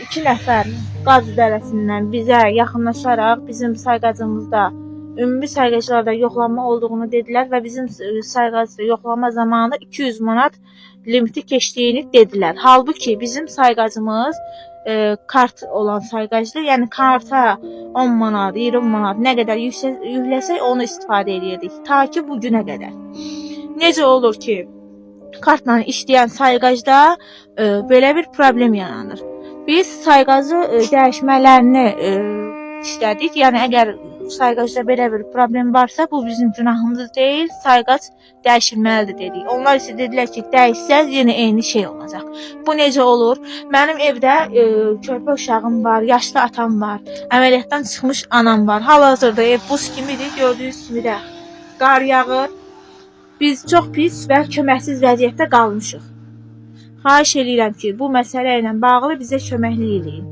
2 nəfər qaz idarəsindən bizə yaxınlaşaraq bizim sayğacımızda ümumi sayğaclarda yoxlanma olduğunu dedilər və bizim sayğacda yoxlama zamanı 200 manat limiti keçdiyini dedilər. Halbuki bizim sayğacımız kart olan sayğacdır. Yəni karta 10 manat, 20 manat nə qədər yükləsək onu istifadə edirdik ta ki bu günə qədər. Necə olur ki, kartla işləyən sayğacda belə bir problem yaranır. Biz sayğacı dəyişmələrini istədik. Yəni əgər sayğacda belə bir problem varsa, bu bizim günahımız deyil, sayğac dəyişilməlidir dedik. Onlar isə dedilər ki, dəyişsəz yenə eyni şey olacaq. Bu necə olur? Mənim evdə körpə uşağım var, yaşlı atam var, əməliyyatdan çıxmış anam var. Hal-hazırda ev buz kimidir, gördüyünüz kimi də qar yağır. Biz çox pis və köməksiz vəziyyətdə qalmışıq. Xahiş eləyirəm ki, bu məsələ ilə bağlı bizə köməklik eləyin.